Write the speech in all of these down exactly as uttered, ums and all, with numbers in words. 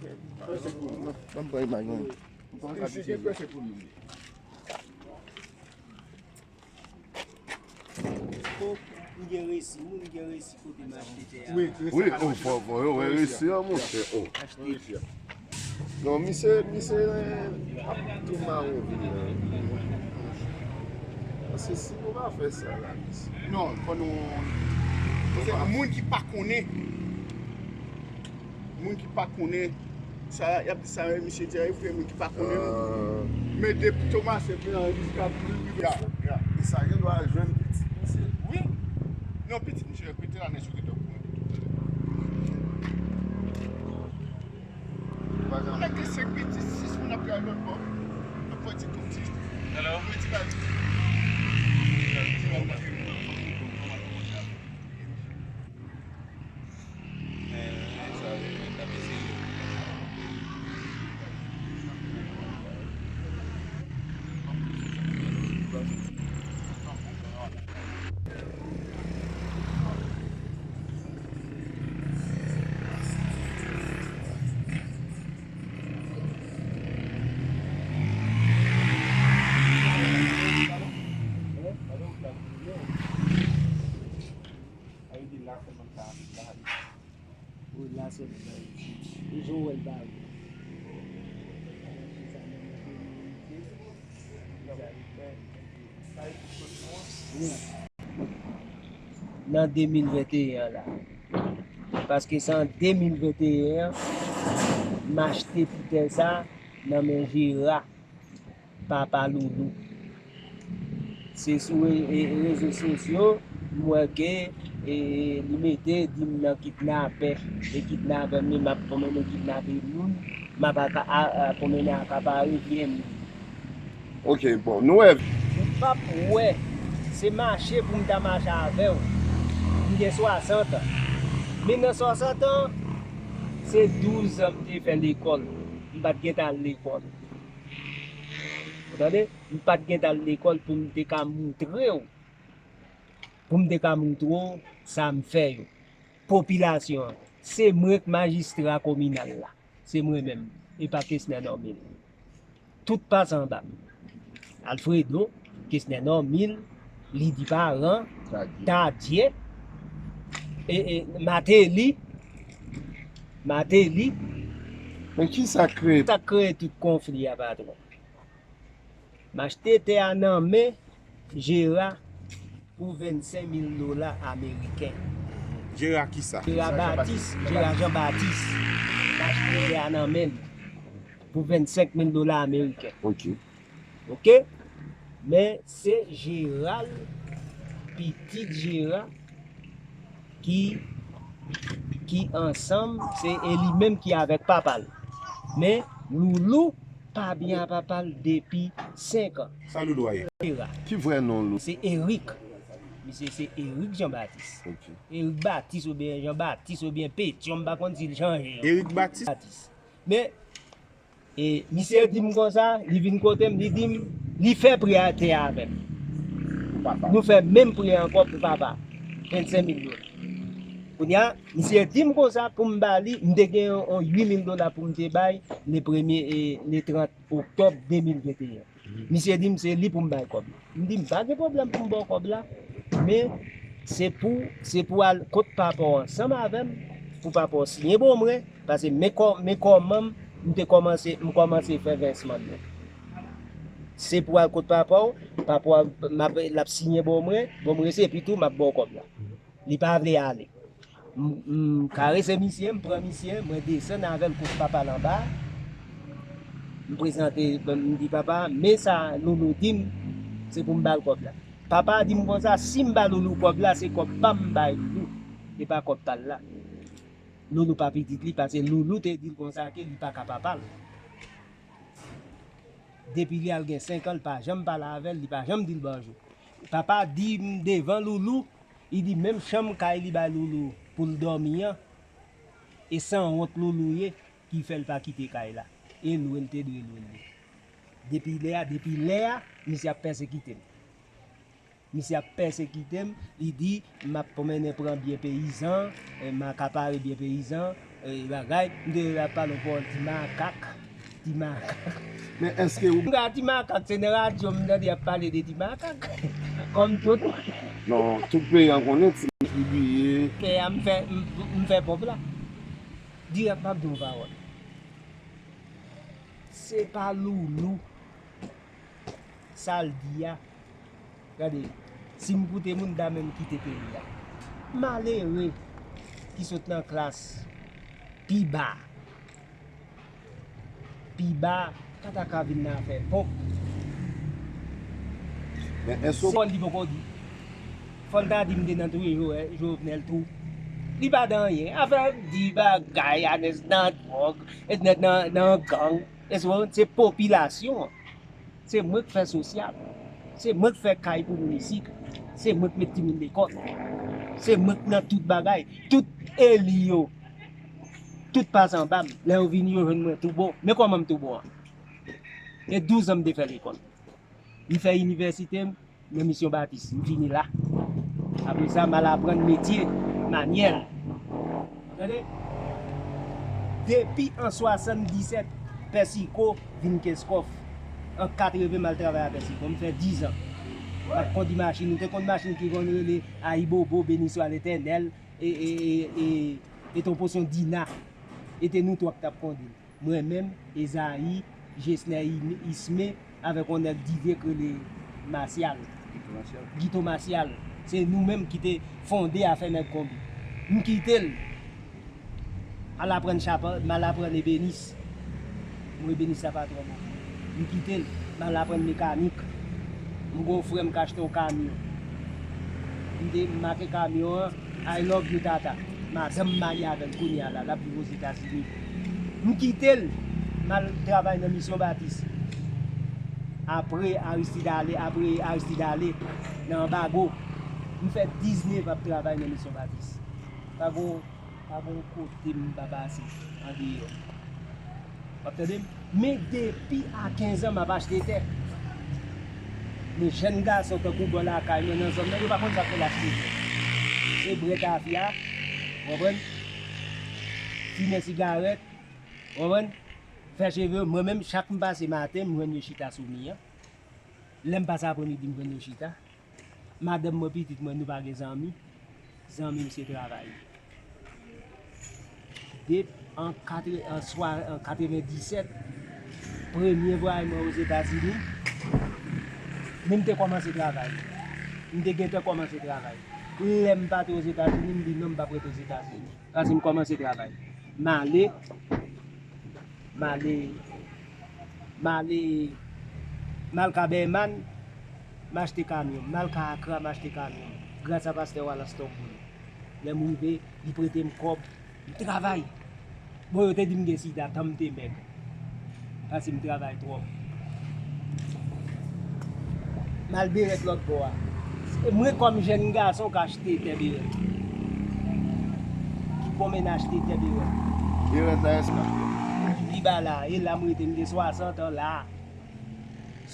Ban m pran imaj mwen. Isi se prese pou nou. Fòk nou gen resi, moun gen resi kote m achte tè a. Wi, wi, oh, fò, fò yo wè resi an, monchè. Oh. Non, misye, misye, eh, ap tou mawon vin nan. Paske si nou pa fè sa la, misye. Non, fò nou, se moun ki pa konnen. Moun ki pa konnen sa, y ap di sa, misye di a, e vre, moun ki pa konnen nou. Men depi Thomas se pran risk ap rive. Ya, ya. E sa gen dwa jwenn pitit misye. Wi. Non, pitit misye, rete la, nèg yo gentan pran de tout. Ou pa janm gen senk pitit, sis moun ap travay lòt bò. Ap fè ti kou ti. Hello. Fè ti bagay. Wi, la sèlman. E jan w wè l bare. Wi. Nan de mil venteyen an la. Paske se an de mil venteyen an, m achte ti tè sa nan men Jera. Papa Loulou. Se sou re-, e, rezo sosyo, m wè ke, e, li mete di m nan kidnapè. E kidnapè m li, m ap konmennen kidnape moun, m ap aka-, a, a, konmennen akapare byen moun. Ok, bon, nou wè. Ou p ap wè, se mache pou m ta mache avè w. M gen swasant an. Men nan swasant an, se douz an m te fè lekòl. M pa t gentan al lekòl. Ou tande? M pa t gentan al lekòl pou m te ka moutre w. Pou m te ka moutre w sa m fè yo. Popilasyon an, se mwen k majistra kominal la. Se mwen menm. E pa Kesnè Nòmil. Tout pase anba m. Alfredo, Kesnè Nòmil, Lidi Paran, Tadye. Tadye, e, e, Mateli, Mateli. Men ki sa k kreye? Sa k kreye tout konfli a, patwon? M achte tè a nan men Jera pou vennsenk mil dola ameriken. Jera kisa? Jera Batis, Jera Jan Batis. M achte tè a nan men l pou vennsenk mil dola ameriken. Ok. Ok? Men se Jera, pitit Jera, ki, ki ansanm, se, e li menm ki avèk papa l. Men Loulou pa byen a papa l depi senk an. Sa Loulou a ye? Jera. Ki vrè non Loulou? Se Eric. Misye se Eric Jean Baptiste. Ok. Eric Baptiste oubyen Jean Baptiste oubyen Pétion, m pa konn si l chanje. Eric Baptiste? Baptiste. Men E misye di m konsa, li vin kote m, li di m, li fè prè a tè a avè m. Pou papa. Nou fè menm prè ankò pou papa. Vennsenk mil dola. Kounye a, misye di m konsa pou m ba li, m te gen yon, yon uit mil dola pou m te bay le premye, e, le trant oktòb de mil venteyen. Misye di m se li pou m bay kòb la. M di m pa gen pwoblèm pou m ba w kòb la, men se pou, se pou al kot papa w ansanm avè m, pou papa w siyen bon mwen, paske men kò-, men kòman m, m te kòmanse, m kòmanse fè vèsman mwen. Se pou al kot papa w, papa w, m ap, l ap siyen bon mwen, bon mwen se epi tou m ap ba w kòb la. Li pa vle ale. M, m karese misye, m pran misye, mwen desann avè l kot papa l anba. M prezante, m di, "Papa, men sa Loulou di m, se pou m ba l kòb la." Papa a di m konsa, si m ba Loulou kòb la, se kòb pa m m bay Loulou, e pa kòb pa l la. Loulou pa pitit li, paske Loulou te di l konsa ke li pa ka papa l. Depi li al gen senk an, li pa janm pale avè l, li pa janm di l bonjou. Papa di m devan Loulou, li di menm chanm kay li bay Loulou pou l dòmi an, e sanwont Loulou ye ki fè l pa kite kay la. E lwe l te dwe lwe l ye. Depi lè a, depi lè a, misye ap pèsekite m. Misye ap pèsekite m, li di m ap mennen pran byen peyizan, eh, m akapare byen peyizan, E bagay, m te ap pale w pawòl ti makak, ti makak. Men èske ou... M ka ti makak, se nan radyo m tande y ap pale de ti makak. Kòm tout moun. Non, tout peyi an konnen ti makak. Men a m fè, m, m fè pòp la. Dirèk m ap di w pawòl. Se pa loulou. Sa l di a, gade, si m koute moun, m ta menm kite peyi a. Malere ki sot nan klas pi ba, pi ba, pa ta ka vin nan afè ponp. Men èske... Pawòl li poko di. Fò l ta di m te nan touye Jo-, Jovenel tou. Li pa nan anyen. Afè di bagay, Anès nan dwòg, nan, nan, nan gang. Èske se popilasyon an? Se mwen k fè sosyal. Se mwen k fè kay pou moun isit. Se mwen k met timoun lekòl. Se mwen k nan tout bagay. Tout eli yo, tout pase anba m. Lè yo vini, yo jwenn mwen tou bon. Men kòman m tou bon an? E douz an m te fè lekòl. M fè inivèsite m nan Misyon Batis. M fini la. Apre sa, m al aprann metye manyèl. Tande? Depi an swasanndisèt, Pè Siko vin Kenskòf. An katreven, m al travay a Pè Siko. M fè diz an. M ap kondi machin. Ou te konn machin ki konn rele Ayibobo, Beniswa Letènèl, e, e, e, e, e ton posyon Dina. E te nou twa k t ap kondi l. Mwen menm, Ezayi, Jesner, Im-, Isme, avèk yon nèg Dive k rele Masyal. Gito Masyal. Gito Masyal. Se nou menm ki te fonde afè nèg konbi. M kite l. Al aprann chapan-, m al aprann ebenis. Mwen, ebenis sa pa twò bon. M kite l. M al aprann mekanik. M gen yon frè m k achte yon kamyon. M te make kamyon an. I love you, tata. Madanm m marye avè l kounye a la, l ap viv Ozetazini. M kite l, m al travay nan Misyon Batis. Apre Aristide ale, apre Aristide ale nan anbago, m fè diznèf ap travay nan Misyon Batis. Pa gon, pa gon kote m pa pase andeyò. W ap tande m? Men depi a kenz an, m ap achte tè. Men jèn gason tankou bò lakay mwen nan zòn nan, yo pa konn sa k rele achte tè. Se bwè tafya, w konprann? Fimen sigarèt, w konprann? Fè cheve, mwen menm, chak m pase maten, m jwenn yo chita sou mi an. Lè m pase apremidi, m jwenn yo chita. Madanm mwen, pitit mwen, nou pa gen zanmi. Zanmi m se travay. Depi an katre-, an swa-, an katrevendisèt, premye vwayaj mwen Ozetazini, men m te kòmanse travay. M te gentan kòmanse travay. Lè m pati Ozetazini, m di non, m p ap ret Ozetazini. Paske m kòmanse travay. M ale, m ale, m ale, m al ka Bèman, m achte kamyon. M al ka Akra, m achte kamyon. Gras a pastè Wallace Tokboul. Lè m rive, li prete m kòb. M travay. Bon, yo te di m gen sida, tan m te mèg. Paske m travay twòp. M al Berèt lòt bò a. E mwen kòm jèn gason k achte tè Berèt. Ki pwomennen achte tè Berèt. Berèt la, èske... Li ba la, e la m rete, m gen swasant an la.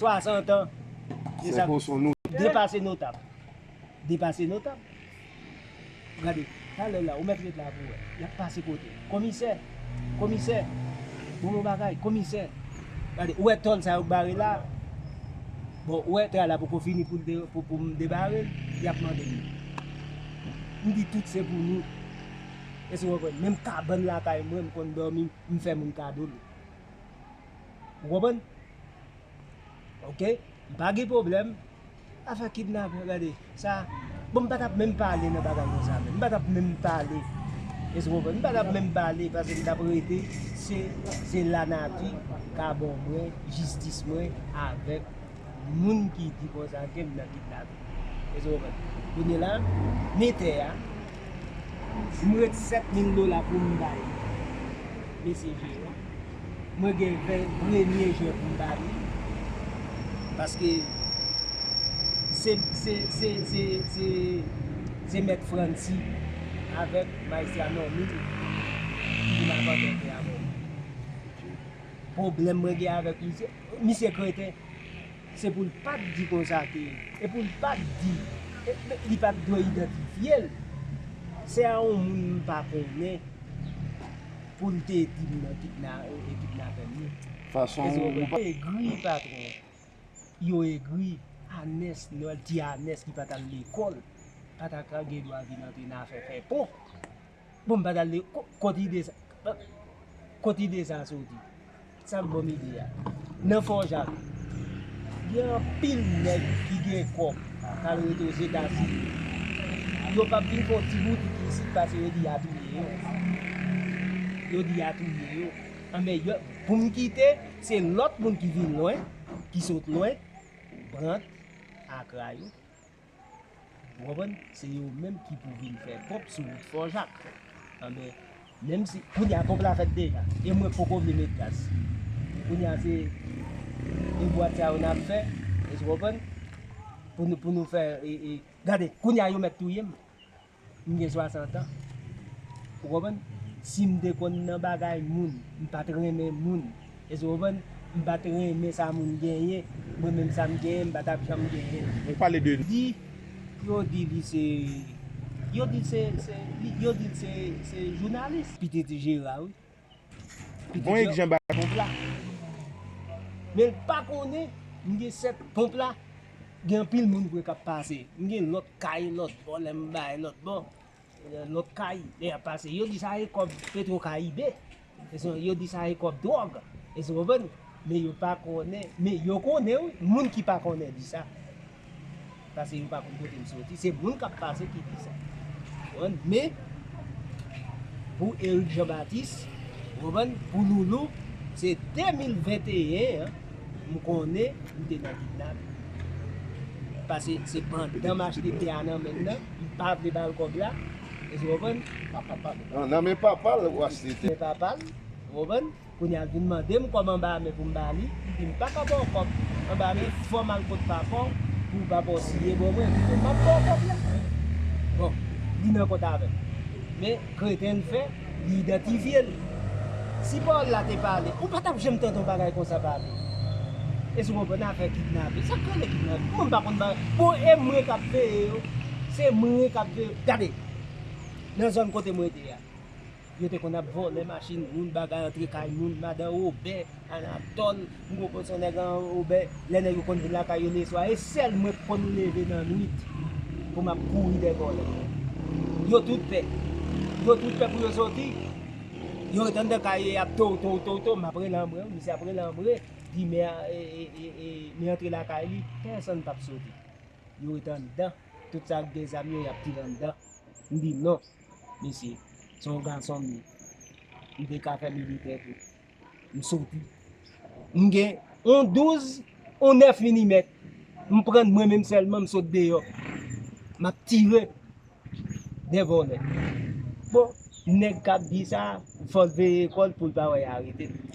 Swasant an. E sa depase notab. Depase notab. Gade, talè la, ou mèt ret la pou wè. Y ap pase kote. Komisè, komisè, bon, bon bagay, komisè. Gade, ou wè tòl sa yo bare la? Bon, ou wè, tè a la poko fini pou, de, pou, pou m debare l, y ap mande m. M di tout se pou nou. Èske w konprann? Menm kabann lakay mwen, m konn dòmi, m fè moun kado l. Ou konprann? Oke? M pa gen pwoblèm. Afè kidnapè, gade, sa, bon, m pa t ap menm pale nan bagay konsa menm. M pa t ap menm pale. Èske w konprann? M pa t ap menm pale, paske m t ap rete, se, se lanati ka ban mwen jistis mwen avèk moun ki di konsa ke m nan kidnapè. Èske w konprann? Kounye la, metè a, m ret sèt mil dola pou m bay mesye Jeran. Mwen gen ven premye jen pou m ba li. Paske se, se, se, se, se, se Mèt Francy avèk Maestra Normil ki vin avè tè a ban mwen. Pwoblèm mwen gen avèk misye, misye kreten. Se pou l pa t di konsa ke, e pou l pa t di, e, e, li pa t dwe idantifye l. Se a yon moun m pa konnen. Pou l te di m nan kidna-, e, e kidnapè m ye. Fason ou pa egri, patwon. Yo egri. Anès, Nòl, ti Anès ki pa t al lekòl, pa ta ka gen dwa vin antre nan afè fè pon. Bon, m pa t al le-, ko-, kot ide sa, kot ide sa soti? Sa k ban m ide a? Nan Fò Jak, gen anpil nèg ki gen kòb k al rete Ozetazini. Yo p ap vin fè yon ti boutik isit paske yo di a touye yo. Yo di a touye yo. Anben, yo, pou m kite, se lòt moun ki vin lwen, ki sot lwen, Brant, Akra yo. Ou konprann? Se yo menm ki pou vin fè ponp sou wout Fò Jak. Anben, menm si, kounye a ponp la fèt deja, e mwen poko vle met gaz. Kounye a se e bwat sa yo n ap fè, èske w konprann? Pou nou, pou nou fè, e, e, gade, kounye a yo mèt touye m. M gen swasant an. Ou konprann? Si m te konn nan bagay moun, m pa t renmen moun. Èske w konprann? M pa t renmen sa moun genyen. Mwen menm sa m genyen, m pa t ap janm genyen. Ou pale de di, yo di li se, yo di l se, se, li- yo di l se, se jounalis. Pitit Jera, wi. Bon, Eric Jean Baptiste. Ponp la. Men l pa konnen, m gen sèt ponp la. Gen anpil moun vre k ap pase. M gen lòt kay, lòt bò, lè m bay lòt bò. Lòt kay, lè y ap pase. Yo di sa e kòb Petro Karibe. Èske yo di sa e kòb dwòg. Èske w konprann? Men yo pa konnen. Men yo konnen, wi. Moun ki pa konnen di sa. Paske yo pa konn kote m soti. Se moun k ap pase ki di sa. Ou konprann? Men, pou Eric Jean Baptiste, ou konprann? Pou Loulou, se de mil venteyen an, m konnen m te nan kidnap. Paske se pandan m achte tè a nan men l nan, m pa vle ba l kòb la. Èske w konprann? Nan, nan men papa l ou achte tè. Men papa l, ou konprann? Kounye a l vin mande m kòb anba men pou m ba li. M di m pa ka ba w kòb anba men, fò m al kot papa w pou papa w siye ban mwen. M di m ap ba w kòb la. Bon, li nan kont avè m. Men kreten l fè, li idantifye l. Si pawòl la te pale, ou pa t ap janm tande yon bagay konsa pale. Èske w konprann afè kidnape? Sa k rele kidnape? Mwen m pa konn bagay. Bon, e mwen k ap veye yo. Se mwen k ap veye yo. Gade, nan zòn kote mwen te a, yo te konn ap vòlè machin moun, bagay antre kay moun, madan Wobè, Anatòl, m konprann se yon nèg an Wobè, lè nèg yo konn vin lakay yo leswa, e sèl mwen k konn leve nan nwit pou m ap kouri dèyè vòlè. Yo tout pè. Yo tout pè pou yo soti. Yo ret anndan kay yo, y ap tow, tow, tow, tow, m ap rele anmwe, misye ap rele anmwe, di men, e, e, e, e, men antre lakay li, pèsonn p ap soti. Yo ret anndan. Tout sa k gen zam yo, y ap tire anndan. M di non, mesye, se yon gason m ye. M te ka fè militè tou. M soti. M gen yon douz, yon nèf milimèt. M pran mwen menm sèlman, m sot deyò. M ap tire dè vòlè. Bon, nèg k ap di sa, fò l veye kò l pou l pa wè y arete l.